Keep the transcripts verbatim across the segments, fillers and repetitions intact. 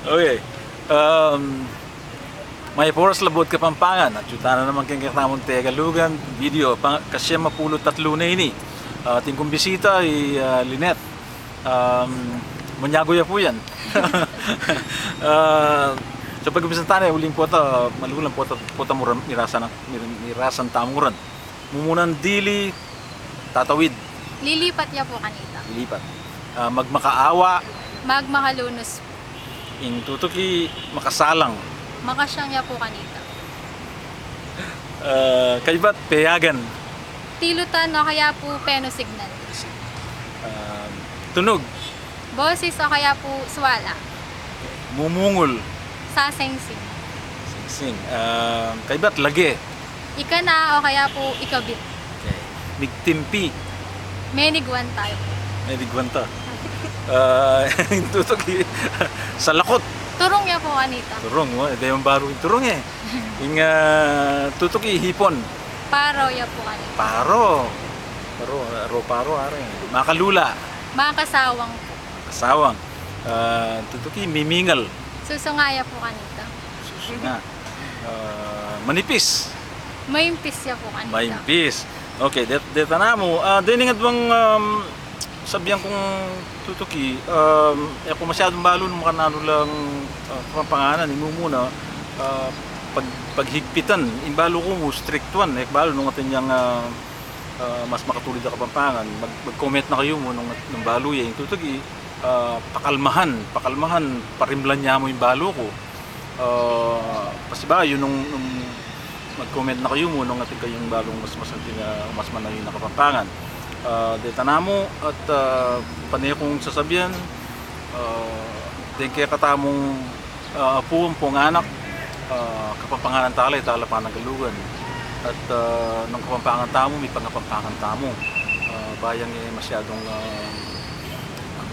Okay. Um, mayap a oras, Labuad Kapampangan. Atyu tana naman keng kekatamung Tegalugan video, pang-, kasyam a pulu't atlu na ini. Atin kung bisita i, ah, Lynette. Um, manyagu ya pu yan. Ah, so pag-umpisan tana, uling pota, malulang pota, pota mu ran, mirasan, mir-, mirasan tamu ran. Mumunan dili tatawid. Lilipat ya pu kanita. Lilipat. Ah, magmakaawa. Magmakalunus. Ing tutuki makasalang. Makasyang ya pu kanita. Ah, kaybat, peyagan. Tilutan o kaya pu penusignan. Ah, tunug. Boses o kaya pu swala. Mumungul. Sasengsing. Singsing. Ah, kaybat, lage. Ikana o kaya pu ikabit. Okay. Migtimpi. Menigwan tayo. Menigwan ta. Ah, ing tutuki salakut. Turung ya pu kanita. Turung, wa, e de man balu ing turung e. Ing, ah, tutuki hipon. Paro ya pu kanita. Paro. Paro, ah, aro paro, are. Makalula. Makasawang pu. Kasawang. Ah, tutuki mimingal. Susunga ya pu kanita. Susunga. Ah, manipis. Maimpis ya pu kanita. Maimpis. Okay, det-, deta namu. Ah, dening adwang, um, sabyan kung tutuki, um, e ku masyadung balu nung makananu lang, ah, Kapampanganan, ing mumuna, ah, pag-, paghigpitan, ing balu ku mu, striktuan, e ku balu nung atin yang, ah, ah, mas makatulid a Kapampangan, mag-, mag-comment na kayu mu nung, nung balu ya ing tutuki, ah, pakalmahan, pakalmahan, parimlan ya mu ing balu ku. Ah, pasibayu nung, nung mag-comment na kayu mu nung atin kayung balung mas, mas anting, ah, mas manayun a Kapampangan. Ah, deta namu at, ah, pane kung sasabyan, ah, deng kekatamung, ah, apu ampong anak, ah, Kapampanganan tala, e tala panagalugan. At, ah, nung Kapampangan tamu, mipangapampangan tamu. Ah, bayang e masyadung, ah,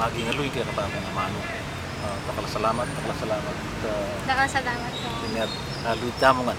maging aluy kekatamung amanu. Ah, dakal a salamat, dakal a salamat. Ah, dakal a salamat pu. Ingat, ah, luid tamu ngan.